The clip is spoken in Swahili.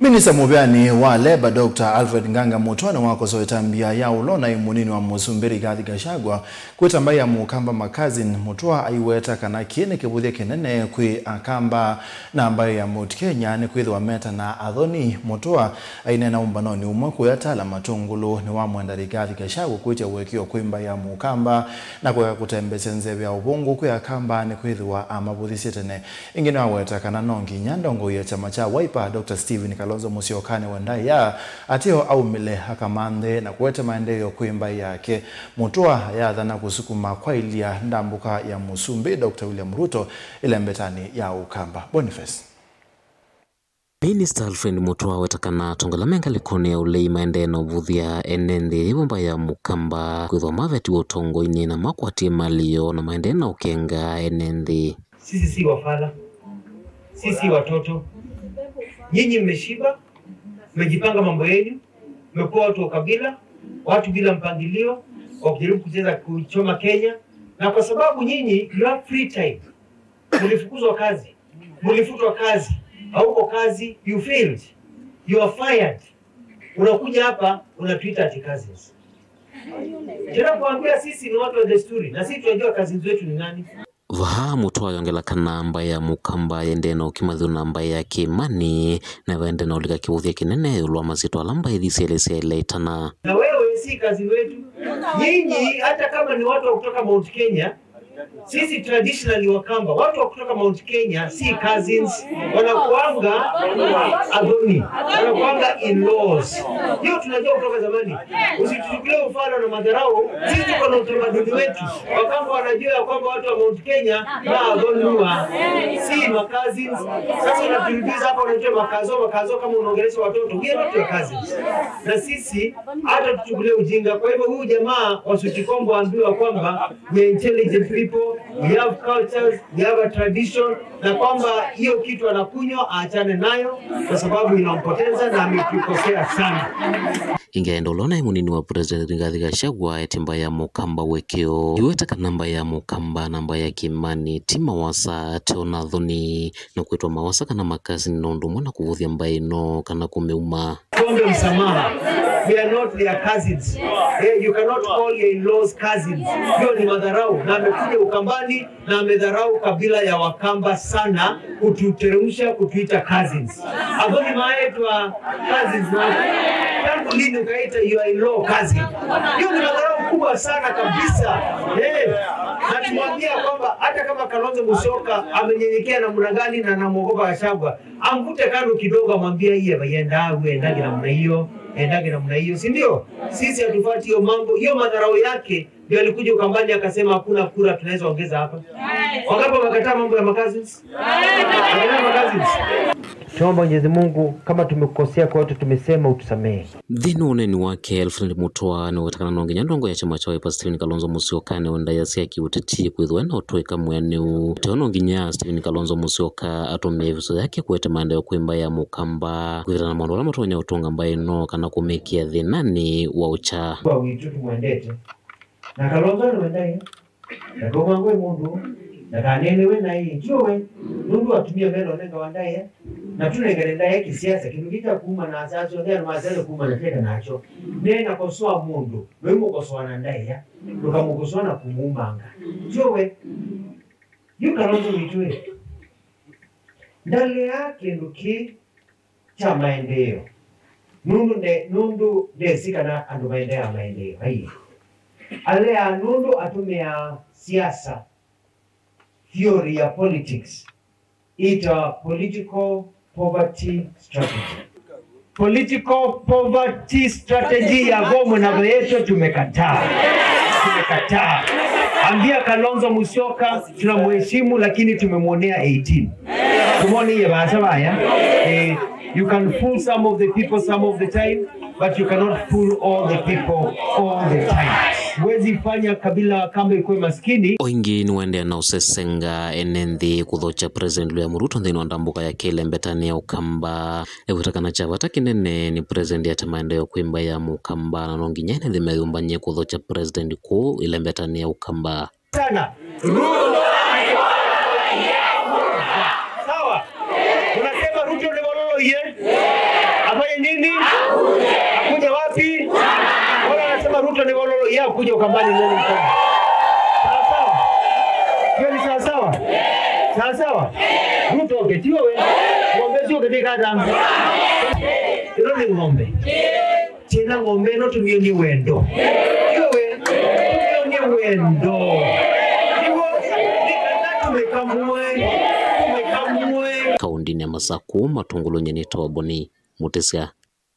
Minista mubyani wa Leba Dr. Alfred Nganga Mutua na wako soetambia ya ulona imunini wa Musumbiri Rigathi Gachagua kwetamba ya mukamba makazin Mutua aiweta kana kiene kibuthia kinene kwi akamba na ambayo ya Mount Kenya ni kwithwa meta na athoni Mutua ainena umbanoni umwe kuyatala matungulu ni wa mwenda Rigathi Gachagua kwitia uwekio kwimba ya mukamba na kwa kutembesa nzebe ya ubongo kwi akamba ni kwithwa amabuthisia tene ingine waweta kana nongi nyandongo ya chama cha Wiper Dr. Stephen Kalonzo Musyoka wendaya atio aumile akamande na kuweta maendeleo kuimba yake Mutua yathana kusukuma kwa ilia ndambuka ya Musumbi Dr. William Ruto ile mbetani ya Ukamba. Boniface. Minister Alfred Mutua wetakana tongala menga likone ulei maendeno buthia enende ibomba ya mukamba kwithwa maveti utongo ini na makwati malio na maendeno ukenga enende. Sisi si wafala, sisi watoto. Nyinyi mmeshiba, mmejipanga mambo yenu, mmekuwa watu wa kabila, watu bila mpangilio, wakijaribu kucheza kuchoma Kenya. Na kwa sababu nyinyi you have free time, mlifukuzwa kazi, mlifutwa kazi, hauko kazi, you failed, you are fired. Unakuja hapa unatuita ati cousins. Tena kuambia sisi ni watu wa desturi na sisi tunajua cousins wetu ni nani. Vaha Mutua yongela kana amba ya mukamba yendeno kimadhuna amba ya kimani na wendeno ulika kibuthia kinene ulwa mazito alamba idhisielesele itana. Na wewe si kazi wetu. Nyinyi hata kama ni watu wa kutoka Mount Kenya, sisi traditionally Wakamba, watu wa kutoka Mount Kenya si cousins, wanakuanga adoni, wanakuanga in-laws. Hiyo tunajua kutoka zamani. Usituchukulie mfano na madharau, sisi tuko na utamaduni wetu. Wakamba wanajua kwamba watu wa Mount Kenya na adonua si cousins. Sasa unatuuliza hapa unajua makazo kama unaongelesha watoto, we are not your cousins. Na sisi hata tuchukulie ujinga. Kwa hivyo huyu jamaa wa Sutikombo ambiwa kwamba we are intelligent people, we have cultures, we have a tradition, na kwamba hiyo kitu anakunywa aachane nayo kwa sababu inampoteza na ametukosea sana. Ingaenda ulona imunini wa President Rigathi Gachagua etimba ya mukamba wekeo iwetaka namba ya mukamba namba ya kimani tima wasa teona dhoni na kuitwa mawasa kana makazi nondu mwana kuvuthia mbaino kana kumeuma. Tuombe msamaha. We are not their cousins. Hey, you cannot call your in-laws cousins. Hiyo ni madharau. Na amekuja Ukambani na amedharau kabila ya Wakamba sana kututeremsha kutuita cousins. Adoni maetwa cousins na tangu lini ukaita your in-law cousin? Hiyo ni madharau kubwa sana kabisa. Hey, na tumwambia kwamba hata kama Kalonzo Musyoka amenyenyekea namna gani na anamuogopa Gachagua, amvute kando kidogo amwambie yeye bayenda uendage namna hiyo. Endage namna hiyo, si ndio? Sisi hatufuati hiyo mambo. Hiyo madharau yake ndio alikuja Ukambani akasema hakuna kura tunaweza ongeza hapa. Wangapi wamekataa mambo ya cousins? Wamekataa. Tuombe Mwenyezi Mungu kama tumekukosea kwa watu tumesema utusamehe. Dhinu uneni wake Alfred Mutua ni watakana nonge nyandongo ya chama cha Wiper Stephen Kalonzo Musyoka ne wenda yasi akiutetie kwithwa na utweka mwene teono nginya Stephen Kalonzo Musyoka atumie viso yake kuweta maendeleo kuimba ya mukamba kwithana na maundu ala matonya utunga mbaye no kana kumekia thinani wa ucha. Kwa witu tumwendete. Na Kalonzo ni wendaye. Na gomangwe mundu. Na kanene we na hii jowe nundu atumia meno nenga wandaye na tunenga ndaye kisiasa kinugita kuuma na azazo ndio na mazazo kuuma na tena nacho nena kosoa mundu wewe mukosoa na ndaye lukamukosoa na kumuumanga jowe yukalonzo mitwe ndale yake nduki cha maendeleo nundu ndesika na andu maendeleo maendeleo hai alea nundu atumia siasa theory ya politics, ita political poverty strategy. Political poverty strategy ya Gomo na yetu tumekataa. Tumekataa. Ambia Kalonzo Musyoka tunamheshimu lakini tumemwonea 18. Tumwone yeye basa ya. You can fool some of the people some of the time, but you cannot fool all the people all the time. Huwezi fanya kabila kama ikuwe maskini. Oingi niwende na usesenga enenthi kuthocha President William Ruto nthini wa ndambuka ya kile mbetani ya Ukamba. Ewitakana chavata kinene ni President ya maendeleo kuimba ya Mukamba na nonginya enenthi meyumbanye kuthocha President ku ile mbetani ya Ukamba. Sana. Ruto. Sawa. Unasema Ruto ni bololo ye? Ruto ni wololo yao kuja Ukambani nani mkono. Sawa sawa. Hiyo ni sawa sawa. Sawa sawa. Ruto oketiwe we. Ng'ombe sio katika damu. Ino ni ng'ombe. Tena ng'ombe no tumio ni wendo. Hiyo we tumio ni wendo. Hiyo ni kana tumekamue. Tumekamue. Kaunti ya Masaku matungulu nyenito waboni mutesya.